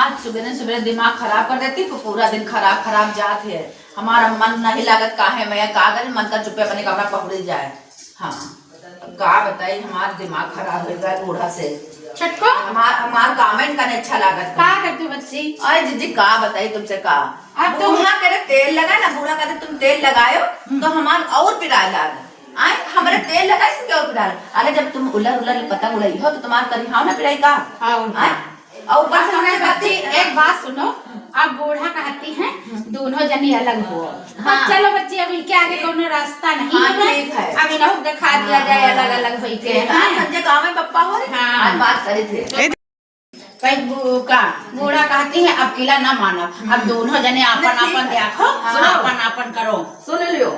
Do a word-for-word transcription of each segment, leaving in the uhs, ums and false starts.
आज सुबेरे सुबेरे दिमाग खराब कर देती, तो पूरा दिन खराब खराब जात है। हमारा मन नहीं लागत, काहे मैं का करी, मन का चुप्पे अपने कमरा पहुड़ी जाए। हाँ, का बताई, हमार दिमाग खराब हो गया बूढ़ा से। छटको? हमार, हमार कामें कने अच्छा लागत। का करती बच्ची? अरे जीजी, का बताई तुमसे का? अब तो बूढ़ा करे तेल लगा ना, बूढ़ा कहते तुम तेल लगायो, हम्म। तो हमार और पिराए लाग। आए, हमरे तेल लगा से क्यों पिराए? अरे जब तुम उलर उलर पतंग उड़ाई हो तो तुम्हार करी हाव ना पिराई का? हाँ, और आए? का? और ऊपर से अब हमरे हमरे बच्ची, बच्ची एक बात सुनो, अब बूढ़ा कहती है, हम्म। दोनों जनी अलग हो। हाँ। अब चलो बच्ची, अब इनके आगे कौनो रास्ता नहीं हाँ, है। ठीक है। अब इन्हों को दिखा दिया जाए हाँ। अलग अलग होई के, ठीक है। हाँ। संजय गाँव में पप्पा हो रे, हाँ। आज बात करे थे। ए भाई बू-, का बूढ़ा कहती है, अब किला ना मानो, अब हम्म। दोनों जने आपन नहीं, ठीक आपन है। देखो, हाँ। आपन आपन करो। सुन लियो,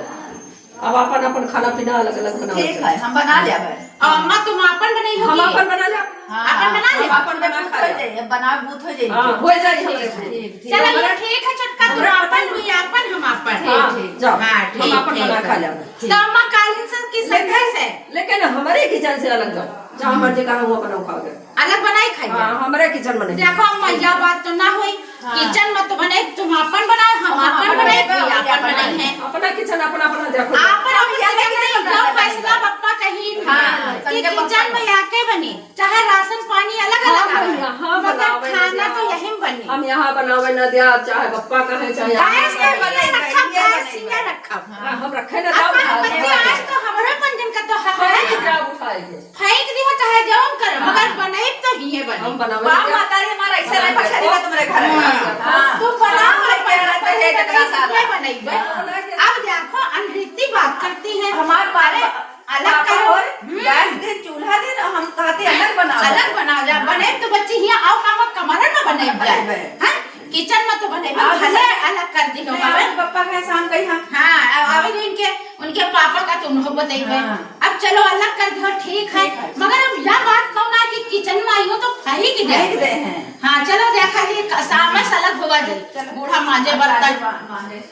अब आपन आपन खाना पीना अलग अलग बनाओ। ठीक है, हम बना लेबे। और अम्मा तुम आपन बनाई हो हम कि? आपन बना ले। हाँ, आपन बना ले। हम आपन बना खा ले। जाइए, बनावे बूथ हो जाइए। हाँ, हो जाइए हमरे से। ठीक, ठीक। चलो, ये ठीक है छोटका, तुम हमरा आपन, पता हुई आपन, हम आपन। हाँ, ठीक, ठीक। जाओ, हाँ, हम ठीक, आपन ठीक बना है। खा लेबे। तो अम्मा कालिन सर की लेकिन, संगे से? लेकिन हमरे किचन से अलग जाओ, जहाँ हम्म। मर्जी कहाँ हुआ बनाओ खाओगे। अलग बनाई खाई हाँ, जाओ। हमरे किचन में नहीं। देखो अम्मा, यह बात तो ना हुई। हाँ। किचन में तो बने, तुम आपन बनाओ, हम हम आपन आपन बनाए, बनाए, ये आपन आपन बनाए बनाए। हैं। अपना किचन अपना अपना देखो। आपन हम अपना ये किचन नहीं में बनाए। फैसला बप्पा कहीं हाँ, हाँ, कि संजय किचन बप्पा में आके बनी। चाहे राशन पानी अलग हाँ, अलग आवे, हाँ, हाँ, मगर बनावे खाना ना तो दिया। यहीं में बनी। हम यहाँ बनावे ना दिया, चाहे बप्पा कहे, चाहे गैस यहाँ पे बनावे। रखब, ये गैस बनावे। ये रखब। हाँ, हम रखे ना, अब जाओ, हम खाओ, बच्चे खाओ। आए तो हमरे पंजन का तो हक हाँ, है। जाओ, उठाएंगे। फेंक दिहो चाहे जौन करो, हाँ। मगर बनाइब तो हिये बनाइब। हम बनावे बाप क्या? मतारी हमारा ऐसे बनावे नहीं पकड़ी क्या? ना तुम्हारे घर में। हाँ। हाँ। तू बनाओ, हम बनावे बनावे क्या? ये जगह सारा। ये बनाइब। हाँ। अब देखो, अनरीति बात करती है। हमार बारे अलग पापा करो। और हम्म। गैस दे, चूल्हा दे ना, हम कहते अलग बनाओ। अलग बनाओ जा, बने तो बच्ची हियाँ आओ, काम कमरे में बने जाए। बने। हाँ? किचन में तो बने, अब भले अलग कर दी हो, नहीं, बाबा। अब पापा का एहसान कही हम। हाँ, अब आवे जो इनके, उनके पापा का तुम हो बताइबे। हाँ। अब चलो अलग कर दो, ठीक है। ठीक है। मगर अब यह बात कहो ना कि किचन में आई हो तो फेंक दे। फेंक दे हैं। हाँ, चलो देखा जी, क-, शाम से अलग होवा जाए। चलो। बूढ़ा मांजे अब बर्तन। मा-, मांजे।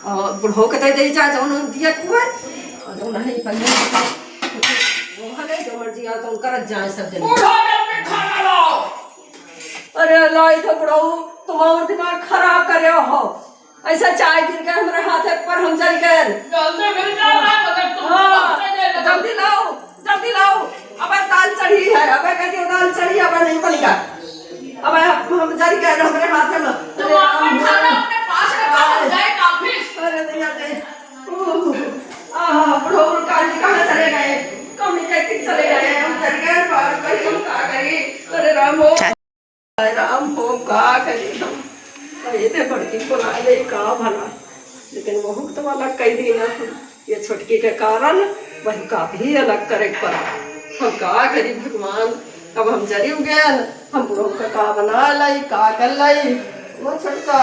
और बुढ़ो के दे दे जा, जौन दिया तू है। और जौन है, पहले वो है, जो मर्जी आ, तो करत जाए सब जने। बूढ़ो जल्दी खाना लाओ। अरे लाई तो बुढ़ऊ, तुम और दिमाग खराब करे हो। ऐसा चाय गिर गए हमरे हाथे पर, हम जल गए। जल्दी मिल जाए, हाँ। मगर तुम हाँ, पहुंचे जाए, मगर जल्दी लाओ। जल्दी लाओ, अबे दाल चढ़ी है, अबे कहती हो दाल चढ़ी, अबे नहीं बनेगा, अबे हम, हम जल गए हमरे हाथ में। तुम अपन खाना अपने पास रखो, हम गए काफिस। अरे दैया रे, ओह, आह, बुढ़ऊ काली कहाँ चले गए, कौन कहती चले गए, हम जल गए, बाहर कहीं हम का करी, अरे राम हो। राम हो, का करी हम? अरे, इतने बड़की को ना ले, का भला? लेकिन वहू तो अलग कई दिन हम, ये छोटकी के कारण वही का भी अलग करे के पड़ा। हम का करी भगवान, अब हम जरी गए, हम बुढ़ऊ का का बना लाई, का कर लाई? वो छोटका,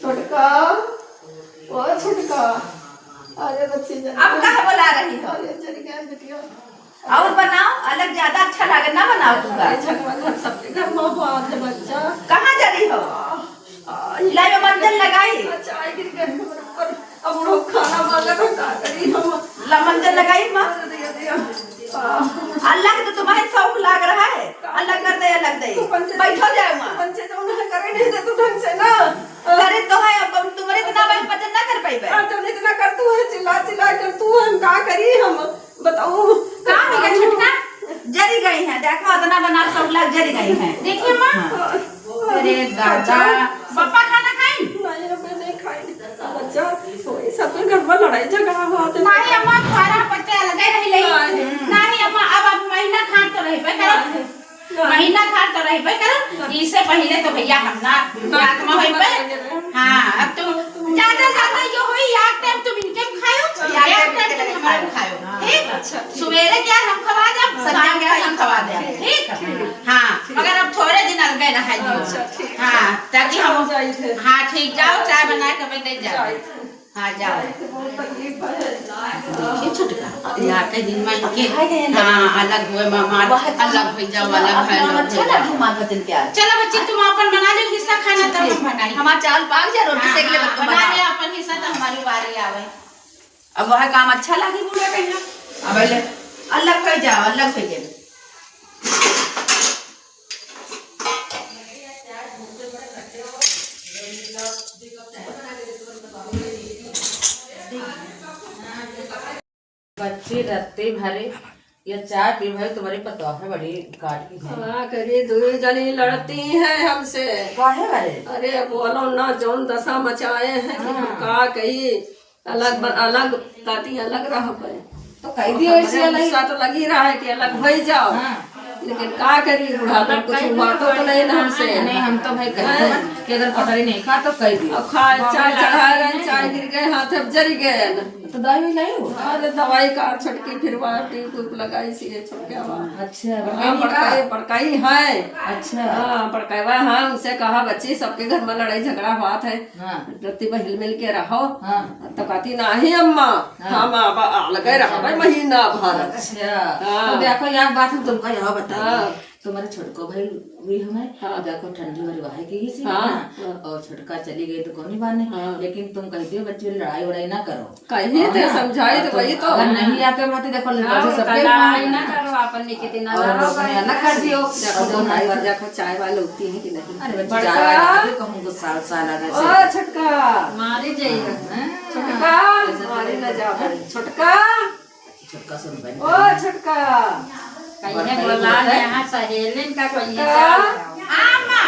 छोटका, वो छोटका, अरे बच्ची जरी अब गए। काहे बुला रही हो? अरे जरी गए बिटिया। और बनाओ, अलग ज्यादा अच्छा लागे, ना बनाओ तू का। अरे छठ में हम सबके घर में बात है बच्चा। कहाँ जा रही हो? आ, आ, लाई में मंजन लगाई। अच्छा, आई गिर गए हमरे ऊपर। अब लोग खाना मांगे तो का करी हम? ला मंजन लगाई माँ। अरे दिया, दिया। आ, अलग तो तुम्हारे शौक लाग रहा है। अलग कर दे, अलग दे। तू पंचे बैठो जाए माँ। पंचे तो उन्हें करे नहीं दे तू ढंग से ना। करे तो है, अब तुम्हारे इतना बल वजन ना कर पाइबे। हाँ, जब इतना कर तू है, चिल्ला चिल्ला कर तू है, हम का करी हम? बताओ। का हो गया छोटका? जरी गई है, देखो, इतना बना सब लग जरी गई है। देखिए, माँ। हाँ। अरे दादा, पापा खाना खाई? नहीं, अबे नहीं खाई। बच्चा, वही सब तो घर में लड़ाई झगड़ा हुआ था। नहीं, अम्मा, खाना पत्ते अलगे रही ले। नहीं। नहीं, अम्मा, अब, अब महीना खान तो रहबे करो। नहीं। महीना खान तो रहबे करो। नहीं। इससे पहले तो भैया हम ना, नहीं, आत्मा होई पे। नहीं। हाँ, अब तुम ज्यादा, ज्यादा यो होई, एक टाइम तुम इनके में खायो, या एक टाइम तुम हमारे में खायो। हाँ, ठीक? अच्छा, ठीक। सुबेरे क्या हम खवा दे, संझा क्या हम खवा दे। ठीक? ठीक। हाँ, मगर अब थोड़े दिन अलगे रह जाओ। अच्छा, ठीक। हाँ, ताकि हम, जाइए। हाँ, ठीक, जाओ, चाय बना के मैं दे जाओ। जाइए। हाँ, जाओ। जाइए, तो बहुत तकलीफ है। देखिए छोटका, यहाँ के दिन में इनके, हाँ, अलग हुए, मामा, अलग हो जाओ, अलग है, अलग अच्छा हो जाओ। लगी, माँ का दिन प्यार। चलो बच्ची, तुम अपन बना लो हिस्सा खाना, तब हम बनाई। हमार चावल पाक जाए, रोटी सेक ले, हाँ, तुम बना बनाओ। ले अपन हिस्सा, तो हमारी बारी आवे। अब वह काम अच्छा लगी बूढ़ा कहिया। अब ले, अलग हो जाओ, अलग हो जाओ। रत्ती भरे या चाय पी भाई, तुम्हारी पतोह है बड़ी काट की है। हाँ, करी दुई जनी लड़ती हैं हमसे। काहे बारे? अरे बोलो ना, जौन दशा मचाए हैं कि हम हाँ। का कही, अलग ब-, अलग काटी, अलग रहबे। तो कह दियो ऐसे हमरे अलग। गुस्सा तो लगी रहा है कि अलग हो ही जाओ। हाँ। लेकिन का करी, बुढ़ापा कुछ बातों तो नहीं ना हमसे। नहीं, हम तो भाई कहते हैं कि अगर पटरी नहीं खा तो कह दियो। अब खा, चाय चढ़ा रहे, चाय गिर गए, हाथ अब जरी गए। तो दवाई नहीं हो? अरे दवाई का छोटकी फिर वहाँ ट्यूब उब लगाई सी है छोटके हवा। अच्छा, हाँ, बड़काई नहीं का? बड़काई, बड़काई है। अच्छा। हाँ, बड़काई है, हाँ, उनसे कहा बच्ची सबके घर में लड़ाई झगड़ा हुआ था। हाँ। रत्ती में हिल मिल के रहो। हाँ। तो कहती, "नहीं अम्मा, हाँ। हम अब अलगे रहबे महीना भर।" अच्छा। हाँ। तो देखो, एक बात हम तुमका यह बताई। हाँ। तुम्हारे छोटको भाई भी हमें, हाँ। देखो, ठंडी वाली वहाई की ही सी, हाँ, ना? हाँ। और छोटका चली गई तो कौन ही बात नहीं। हाँ। लेकिन तुम कह दियो, "बच्ची, लड़ाई वड़ाई ना करो।" कहीं हाँ, तो ना? समझाई और तो तुम वही तो। अगर नहीं आके बात, देखो, हाँ, लड़ाई सबके लड़ाई ना करो, अपन नीचे तीन और अलग अपने अलग कर दियो। देखो, और दोनों भाई, भाई। देखो, चाय वाले होती हैं कि नहीं? अरे बच्ची, बड़का। चाय वाले भी कहूँ गुस्सा उस्सा लगा ओ से। छोटका। मारे जाइए। हाँ। छोटका, ऐसे तो मारे ना जा भाई। छोटका। छोटका सुन बन ओ छोटका। कहिए बड़का ही बोला होता है। यहाँ सहेलिन का कोई छोटका। हिसाब लगाओ। आमा।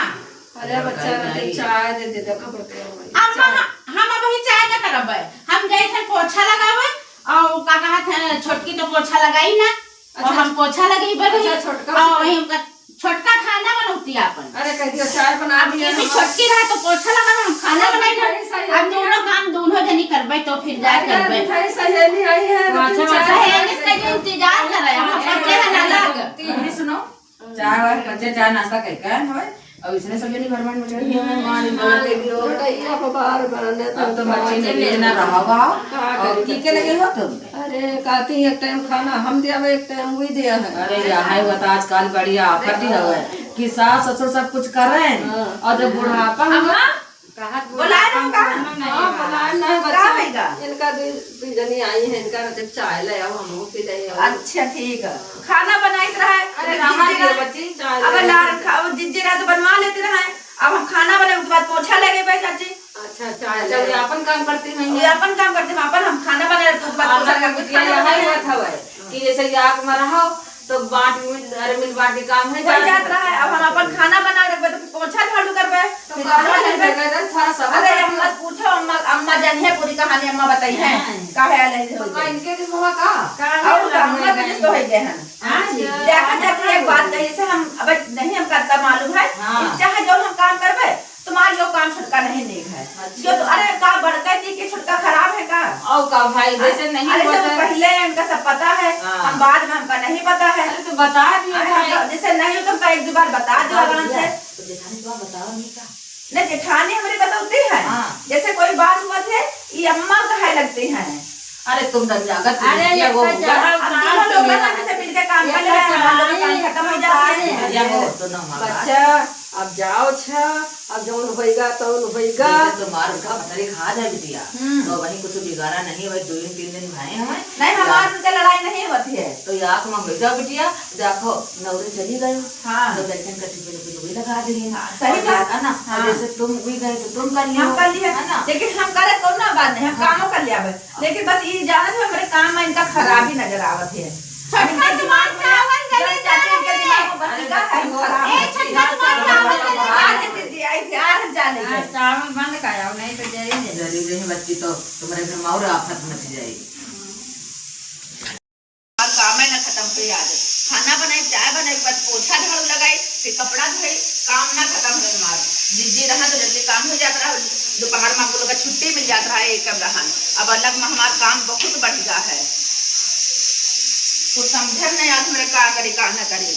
अरे बच्चा, बड़का के नहीं। चाय दे दे, देखो, बड़का हो गई। अम्मा, चाय। हम, हम अबही चाय ना करब। हम गए थे पोछा लगावे, और का कहत है, छोटकी तो पोछा लगाई ना, और अच्छा, हम पोछा लगई बड़ी, अच्छा, छोटका और से वही उनका छोटका खाना बनौती आपन। अरे, कह दियो, चाय बना अब दिया ये भी हम। छोटकी रहा तो पोछा लगा, हम खाना अरे, बनाई ना। सही, सही अब है। दोनों काम दोनों जनी करबे तो फिर जा अरे, करबे। मिठाई सहेली आई है, तो अच्छा, फिर अच्छा। चाय सहेली बना से देती। इंतजार कर रहे हैं, हम हाँ, बच्चे हैं ना अलग। तीन भी सुनो। चाय वाय बच्चे चाय नाश्ता कइके आए हवे। अब इसने सब जनी भरमार मचाई है, हमारी बोलते भी हो। लड़ाइया को बार बार ने अब तो बच्चे ने लेना रहा हुआ। का और करी की के लगे हो तुम? अरे, काती एक टाइम खाना हम दिया, एक टाइम वही दिया है। अरे, यह है, वो तो आजकल बड़ी आफत ही हवे कि सास ससुर सब कुछ कर रहे हैं हाँ। और जब बुढ़ापा हुआ, अम्मा, बुलाए रहो का? हाँ, बुलाए ना है का बच्चा। भइगा? इनका दू, दू जनी आई है, इनका जब चाय ले आओ, हम पी ले आओ। अच्छा, ठीक है। खाना बनाइत रहे। अरे, रहा दे बच्ची, चाय अब ले लार आओ। खा-, वो जिज्जी रहे तो बनवा लेते रहे। अब हम खाना बनाए, उसके बाद पोछा लगे भाई चाची। अच्छा, चाय अच्छा, ले वो आओ। अपन काम करती हैं वो ये। अपन काम करती हैं, अपन हम खाना बनाए, तो उसके बाद खाना पोछा लगे, कुछ बिटिया खाना यहाँ बनाए। बात हवे कि जैसे कि आग में रहो, तो बांट मिल, अरे मिल बांट के काम है, हो जात रहा है। अब हम अपन खाना बना रखबे, तो फिर पोछा झाड़ू करबे, तो फिर कपड़ा खाना धोबे। धोबे, तो थोड़ा सा अरे, हम मत पूछो, अम्मा, अम्मा जानी है पूरी कहानी, अम्मा बताई है, हाँ। काहे आले हो तो गए। का इनके भी हुआ का? का और है, का, अम्मा अम्मा भी तो हो गए हैं। हाँ जी। देखा जाती है एक बात कही, जैसे हम, अब नहीं हमका इतना मालूम है, हाँ। चाहे जो हम काम करबे, तुम्हार यो काम छोटका नहीं नीक है। अच्छा। यो तो, अरे, का बड़का जी के छोटका खराब है का? और का भाई, जैसे नहीं अरे, सब होता है। पहले इनका सब पता है, हाँ। हम बाद में हमका नहीं पता है। अरे, तो बता दियो अरे, भाई। हम तो, जैसे नहीं तो हमका एक दो बार बता दियो बता आराम दिया। से। तो जेठानी तो बताओ नहीं का? नहीं, जेठानी हमारी बतौती है। हाँ। जैसे कोई बात हुआ थे, ये अम्मा कहे लगती हैं। अरे, तुम रंजागत अरे, ये ये वो का होगा। चढ़ाव अब तीनों लोग ना जैसे मिलके काम कर ले रहे हैं, हमारा काम खत्म हो जाता है। अरे, हो, तो ना हमारा। बच्चा, अब जाओ छा, अब जौन होइगा, तौन होइगा। जैसे तुम्हार उनका पतरी खा जाए बिटिया, हम्म। तो वहीं कुछ बिगाड़ा नहीं, वही दो दिन, तीन दिन भाई हमें। नहीं, हमार उनके लड़ाई नहीं होती है। तो ये आँख में हो जाओ बिटिया, देखो, नौरे चली गई। हाँ। तो दर्शन करती पहले कुछ वही लगा देंगे। हाँ, सही और बात। है ना? हाँ। जैसे तुम भी गए तो तुम कर लियो। हम कर लिए। है ना? लेकिन हम करे कौनो बात नहीं, हम हाँ। कामो कर लिया बस। लेकिन बस ई जानत हो, हमरे काम में इनका खराबी नजर आवत है। छोटका इनके दिमाग में चावल जले जब चाचा के दिमाग में बस अरे इनका है बच्ची, खराब ए, है। छोटका चावल जले आज दीदी आई थी, आज हम जाने हाँ, के। चावल बंद कराओ, नहीं तो जरी जरी। जरी रही बच्ची तो तुम्हारे घर में और आफत मच जाएगी। और काम है ना खत्म हुई आज। खाना बनाई, चाय बनाई, बाद पोछा झाड़ू लगाई, फिर कपड़ा धोई, काम ना खत्म हुई हमार। जिज्जी रहा तो जल्दी काम हो जात रहा, दोपहर में हम लोग का छुट्टी मिल जात रहा, एक कम रहन। अब अलग में हमार काम बहुत बढ़ गया है, कुछ समझे नहीं आज हमरे का करी का ना करी।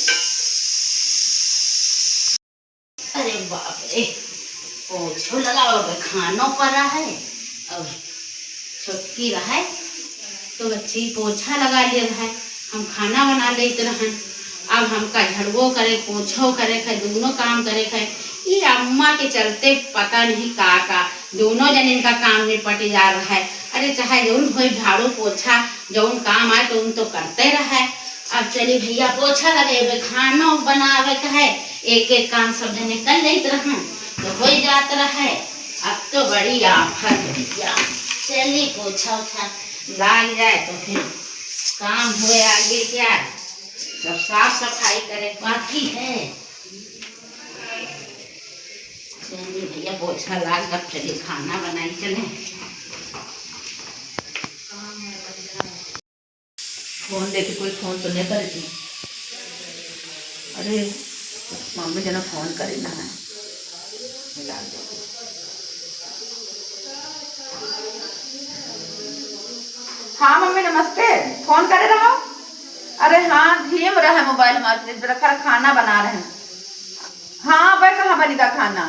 अरे बाप रे, पोछो लगाओ, खानो पड़ा है। अब छोटकी रहे तो बच्ची पोछा लगा लिए रहे, हम खाना बना लेते रहन। अब हमका झड़वो करे, पोछो करे है, दोनों काम करे है। ये अम्मा के चलते पता नहीं का का दोनों जने इनका काम निपट जा रहा है। अरे चाहे जौन होई, झाड़ू पोछा जौन काम आए तो उन तो करते रहे। अब चली भैया पोछा लगेबे, खानो बनावे के है, एक एक काम सब जने कर लेत रहन तो हो जात रहे। अब तो बड़ी आफत भैया, चली पोछा उछा लाग जाए तो फिर काम हुए आगे क्या? सब साफ सफाई करे बाकी है। चलिए भैया, पोछा लाग, तब चलिए खाना बनाई चले। फोन देखे, कोई फोन तो नहीं करे थी। अरे, मम्मी जना फोन करे ना है। हाँ मम्मी नमस्ते, फोन करे रहो। अरे हाँ, धीम रहे मोबाइल हमारे, जरा खा-, खाना बना रहे हैं। हाँ, अबे कहाँ बनेगा खाना?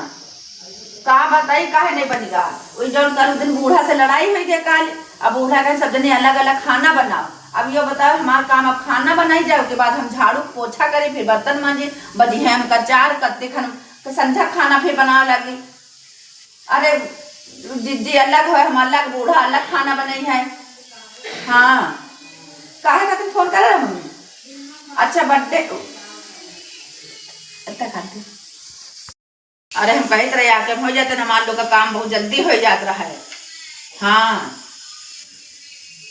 का बताई, काहे नहीं बनेगा? वही जौन कल दिन बूढ़ा से लड़ाई हुई गया काल, अब बूढ़ा कहे सब जने अलग अलग खाना बनाओ। अब यो बताओ, हमार काम अब खाना बनाई जाए, उसके बाद हम झाड़ू पोछा करी, फिर बर्तन मांजी, बजी है हमका चार, कत्ते खन के संझा खाना फिर बनावे लगी। अरे जिज्जी अलग है, हम अलग, बूढ़ा अलग खाना बनई है। हाँ, काहे खातिर फोन करे रहे मम्मी? अच्छा, बर्थडे, इतना खातिर। अरे हम कहत रहे आके हो जाते ना, हमार लोग का काम बहुत जल्दी हो जात रहा है। हाँ,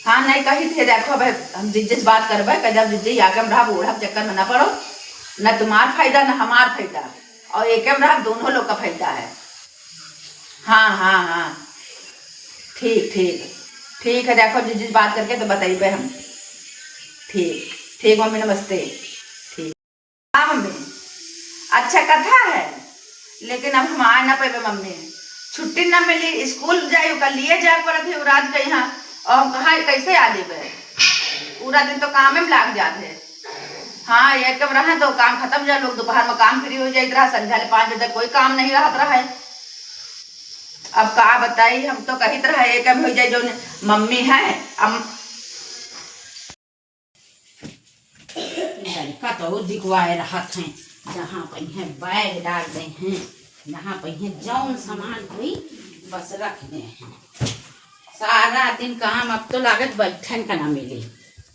हाँ, नहीं कही थे, देखो भाई, हम जिज्जी से बात करबे, कह जब जिज्जी आके हम रहा, बूढ़ा के चक्कर में ना पड़ो, ना तुम्हार फायदा ना हमार फायदा, और एक में रहा दोनों लोग का फायदा है। हाँ, हाँ, हाँ, ठीक, ठीक, ठीक है, देखो जिज्जी से बात करके तो बताइबे हम। ठीक, ठीक मम्मी, नमस्ते। ठीक। हाँ मम्मी, अच्छा कथा है, लेकिन अब हम आ ना पाएबे मम्मी, छुट्टी ना मिली, स्कूल जाए, ओकर लिए जाए पड़त है युवराज के यहाँ, और हम कहाँ कैसे आ जेबे? पूरा दिन तो काम में लाग जात है। हाँ, ये कब रहे तो काम खत्म जाए, लोग दोपहर में काम फ्री हो जाइत रहा, संझा ले पाँच बजे तक कोई काम नहीं रहत रहा है। अब का बताई, हम तो कहित रहा एक हो जाए जो मम्मी है, अब लड़का तो दिखवाए रहत हैं, जहाँ पहिए बैग डाल दे हैं, जहाँ पहिए जौन सामान होई बस रख दे हैं। सारा दिन काम, अब तो लागत बैठन का ना मिली,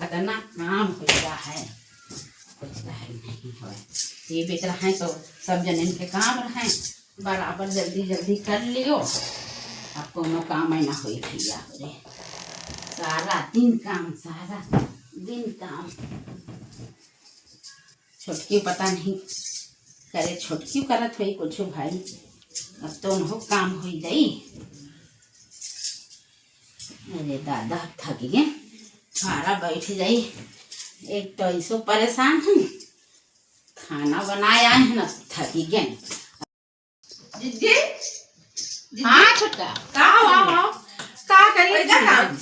इतना काम हो गया है, कुछ कहे नहीं होए। ये बेचारा है तो सब जने के काम रहे, बराबर जल्दी जल्दी कर लियो, अब कोनो काम ही ना होई भैया रे। सारा दिन काम, सारा दिन काम। छोटकी पता नहीं करे, छोटकी करत होई कुछ भाई, अब तो उनको काम होई जाई। अरे दादा, अब थक गए, खारा बैठ जाई। एक तो ऐसो परेशान हन, खाना बनाए आए हैं ना, थकी गए। जिज्जी, जिज्जी। हाँ छोटका। का हो, आओ, आओ। का करी? कैसा काम?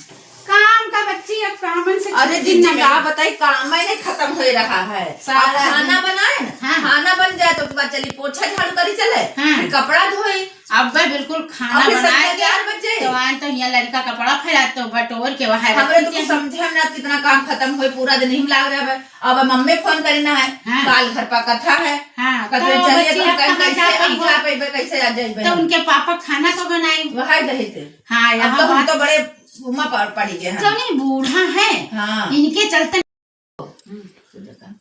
काम का बच्ची, अब कामन से अरे छुट्टी जिज्जी, नहीं का मिली। बताई, काम ही नहीं खत्म हो रहा है। सारा अब खाना दिन बनाए ना, हाँ। खाना बन जाए तो बाद चली पोछा झाड़ू करी चले, हाँ। फिर कपड़ा धोई। अब भाई बिल्कुल खाना और फिर बनाए संझा के चार बजे। तो आन तो यहाँ लड़का कपड़ा फैला तो बटोर के वहाँ हमरे रख तो दीजिए। कुछ समझे हम ना, कितना काम खत्म होए, पूरा दिन ही में लाग रहा है। अब मम्मी फोन करी ना है, हाँ। काल घर पर कथा है, हाँ, कथा तो चलिए, बच्ची तो अब कहीं कहाँ कैसे जा हम पाइबो? जा पाइबे, कैसे आ जाइबे तो हम? उनके पापा खाना तो बनाई। वही रहे थे। हाँ, अब यहाँ तो हम बात तो बड़े उमा पर पड़ी गए हैं। तो नहीं, बूढ़ा है, हाँ। इनके चलते। हम्म, तो देखा।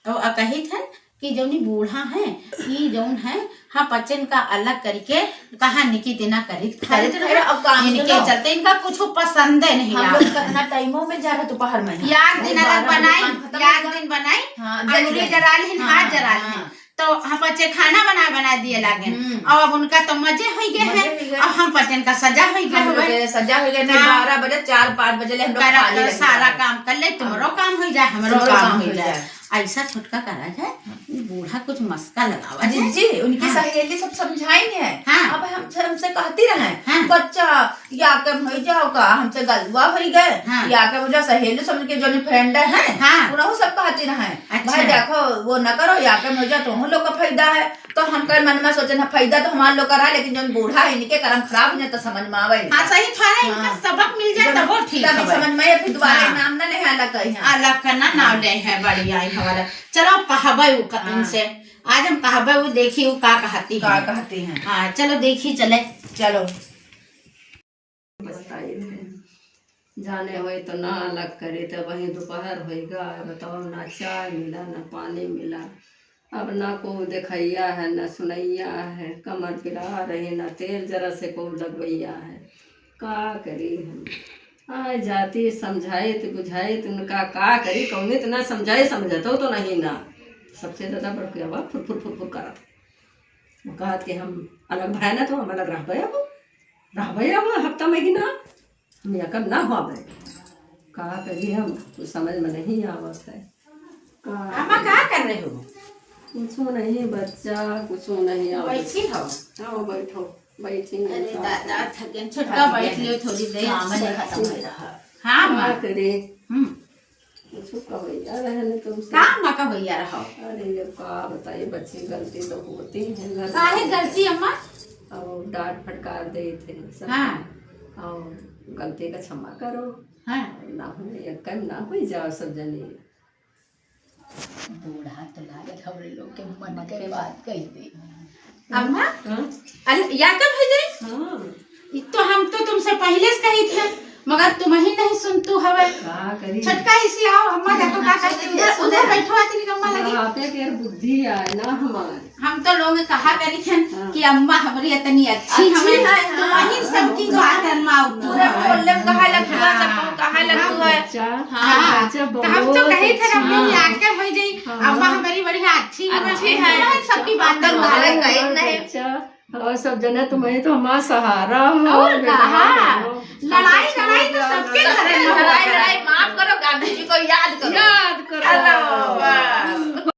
तो आ कही थे कि जौनी बूढ़ा है, ई जौन है, हाँ, पचन का अलग करके कहाँ निकी दिना करी खाए खाए तो रहे। अब काम इनके तो चलते इनका कुछ पसंद है नहीं हम लोग यार। कितना टाइमों में जा रहे दोपहर में। याद दिन अलग बनाई, याद दिन बनाई, हाँ, अंगुली जरा ली, हाँ, हाथ जरा ली। हाँ। तो हम बच्चे खाना बना, बना दिए लागे। हम्म। और अब उनका तो मजे होई गए हैं। मजे होई गए। और हम पचन का सजा होई गए हम लोग हुए। के सजा होई गए, नहीं, हाँ। बारह बजे, चार, पाँच बजे ले हम लोग खाली रह सारा जाए। काम कर ले, तुम्हारो हाँ। काम होई जाए, हमरो तुम्हारो काम काम होई होई जाए। जाए। ऐसा छोटका करा जाए, हाँ। बूढ़ा कुछ मस्का लगावा जाए। जी, उनकी हाँ। सहेली सब समझाई है। हाँ। अब हम, हमसे कहती रहे, हाँ। बच्चा, या के हो जाओ का, हमसे गलुआ होई गए, हाँ। या के हो जाओ, सहेली समझ के जो friend है, हाँ। उनहु सब कहती रहे, अच्छा। भाई देखो, वो न करो, या के हो जाओ, तुम लोग का फायदा है। तो हम कर मन में सोचे ना, फायदा तो हमार लोग का रहा, लेकिन जो बूढ़ा है, इनके करम खराब हो जाए, तो समझ में आवे हाँ, इनका। सही था ना, इनका हाँ। सबक मिल जाए, जब तब वो ठीक तब है। समझ में आए, फिर दोबारा हाँ। नाम ना ले, अलग कहीं। अलग का ना, नाम हाँ। ले है, बढ़िया है हमारा। चलो, कहबे उ क-, हाँ। इनसे, आज हम कहबे उ, देखी उ का कहती का है। कहती हैं। हाँ, चलो, देखी चले। चलो। बताई थे। जाने होई तो ना अलग करे, तो वहीं दोपहर होई गा, बताओ, ना चाय मिला, ना पानी मिला। अब ना को देखैया है, ना सुनैया है, कमर पिरा रही, ना तेल जरा से को लगवैया है। का करी हम? आए जाती, समझाइत बुझाइत उनका का करी, कौने त ना समझाए, समझतो तो नहीं ना। सबसे ज्यादा बड़किया बा फुर फुर फुर फुर करत। वो कहत कि हम अलग भए ना, तो हम अलग रहबे अब, रहबे अब हफ्ता महीना, हम यकम ना होबे। का करी हम, कुछ समझ में नहीं आवत है। का अम्मा, का कर रहे हो? कुछ नहीं बच्चा, कुछ नहीं। आओ, बैठी हो? आओ, बैठो, बैठी हैं। अरे दादा, थकेन, छोटका बैठ लियो थोड़ी देर। काम नहीं खत्म हो रहा। हाँ, अम्मा। का करे? हम्म। कुछ कहो यार, रहने तुमसे। का अम्मा कहो यार हो? अरे, ये का बताइए, बच्ची, गलती तो होती है, घर काहे में। गलती अम्मा? और डांट फटकार देइत है सब। हाँ। और गलती का क्षमा करो। हाँ। और ना हो, ये कम ना हो जाओ सब जने। बूढ़ा तो लागत हमरे लोग के मन के बात कही दे। अम्मा, हाँ? अल-, या कब है जे? हाँ। ई तो हम तो तुमसे पहिले से कही थे, मगर तुम ही नहीं सुनतू हवे। का करी? छोटका इसी आओ, अम्मा देखो का करती है। उधर, उधर बैठो, अतनी अम्मा लगी। आप एक यार बुद्धि आए ना हमार। हम तो लोग कहा करी थे हाँ। कि अम्मा हमरी इतनी अच्छी अच्छी हमें, है, तो हाँ। वही सबकी बात अम्मा उठू पूरा हमें। मोहल्ले में कहा लगतू है, हाँ। सबको कहा लगतू है। अच्छा, हाँ। अच्छा, तो हम तो बहुत कही थे, अच्छी। अपनी हाँ। आके हो जाई, हाँ। अम्मा हमारी बढ़िया अच्छी हमें, अच्छी है। हमें सबकी बात आदर करवा मारे है। कहीं नहीं। अच्छा, और सब जने तुम्हें तो हमारा सहारा हो, और बेटा कहा? हो। लड़ाई, सब लड़ाई तो सबके सबके घर में लड़ाई, होता है। लड़ाई माफ करो, गांधी जी को याद करो। याद करो। चलो, बस।